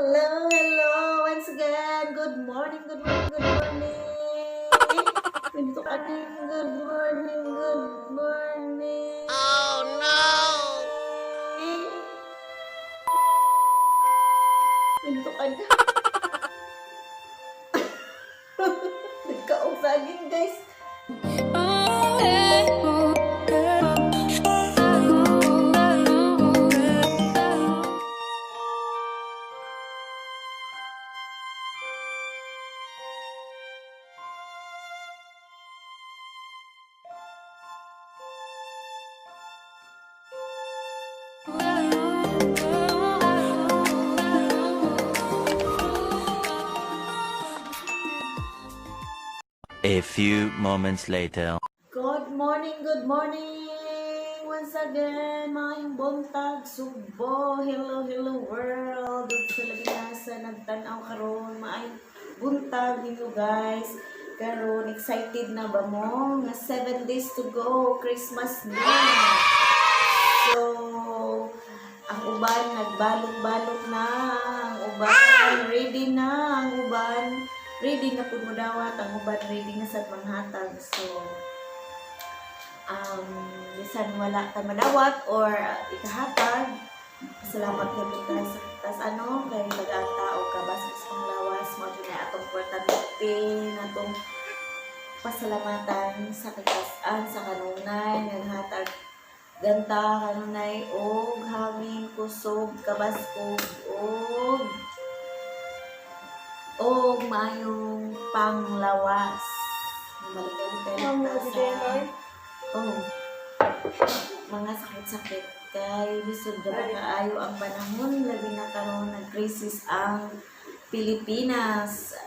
Hello, hello once again. Good morning, good morning, good morning. Ganito ka din. Good morning, good morning. Oh no! Ganito ka na. Nagkaog saging, guys. A few moments later. Good morning, good morning! Once again, maayong buntag, Sugbo. Hello, hello world. Ug sa labi na sa nagtan-aw karon, maayong buntag ninyo, guys. Karon, excited na ba mo? Nga 7 days to go, Christmas na. So, ang uban nagbalot-balot na, ang uban ready na, ang uban ready na pud mo dawat, ang uban ready na sa manghatag. So, bisan wala ta madawat or ikahatag, salamat kay ta sa tas ano kay tagaan tao ka basta sa lawas mo jud na atong importante natong pasalamatan sa katasan sa kanunay naghatag ganta kanunay og hangin, kusog, kabaskog og maayong panglawas. Balikan tayo sa, oh, mga sakit-sakit kay lisod na ba kaayo ang panahon, labi na karon nag-crisis ang Pilipinas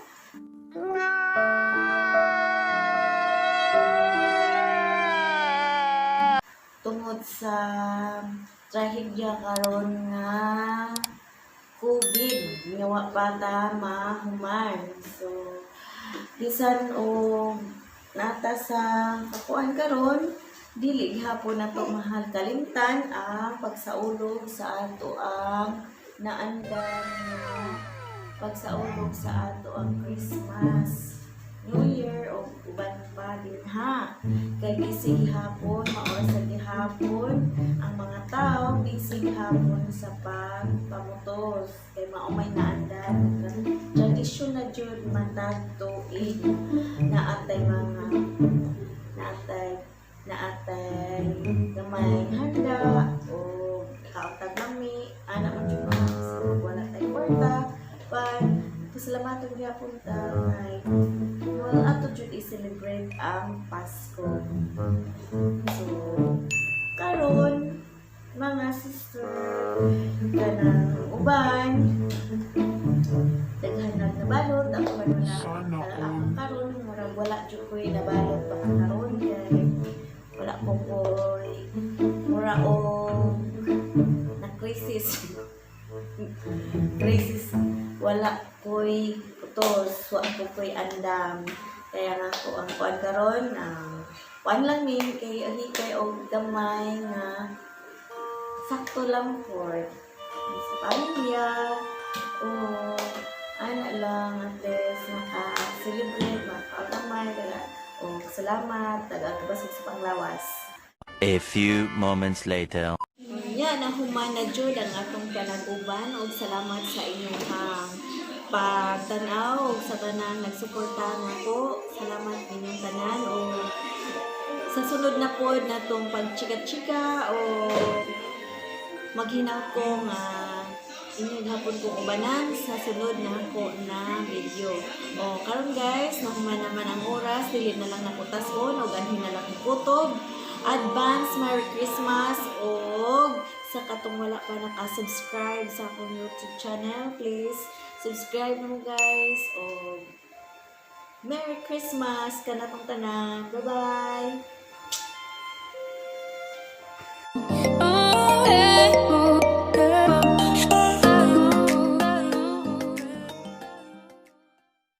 tungod sa trahedya karon nga COVID nga wa pa ta mahuman. So, bisan og nata sa kakuan karon, dili gihapon nato mahal kalimtan ang pagsaulog sa ato ang naandan nga pagsaulog sa ato ang Christmas, New Year o uban pa dinha. Kay busy gihapon, mao sa gihapon ang mga tao, busy gihapon sa pagpamutos kay mao may naandan. Tradisyon na jud matag tuig naatay mga naatay gamay handa o kautag lami ana man jud mga wala tay kwarta pan pasalamaton gyapon ta kay wala ato jud i-celebrate ang Pasko. So, karon mga sister, kanang uban daghan nag nabalot, ako man wala. Sana Ako all. Karon murag wala jud koy nabalot pa karon kay wala ko koy mura og na crisis crisis, wala koy putos, wa ko koy andam. Kaya nga ko ang kuan karon, ang kuan lang min kay hikay og gamay nga sakto lang for sa pamilya o ana lang, at least naka-celebrate, makagamay taga o salamat taga kabasog sa panglawas. A few moments later. Nya nahuman na jud ang atong panag-uban og salamat sa inyong pagtan-aw ug sa tanang nagsuporta nako. Salamat ninyong tanan og sa sunod na pod natong pagchika-chika o maghinaw ko nga inyo gihapon kong ubanan sa sunod na ako na video. O karon guys, nahuman naman ang oras, dili na lang nako tas-on og anhin na lang kutob. Advance Merry Christmas og sa katong wala pa naka-subscribe sa akong YouTube channel, please subscribe mo, guys. Og Merry Christmas kanatong tanan. Bye-bye.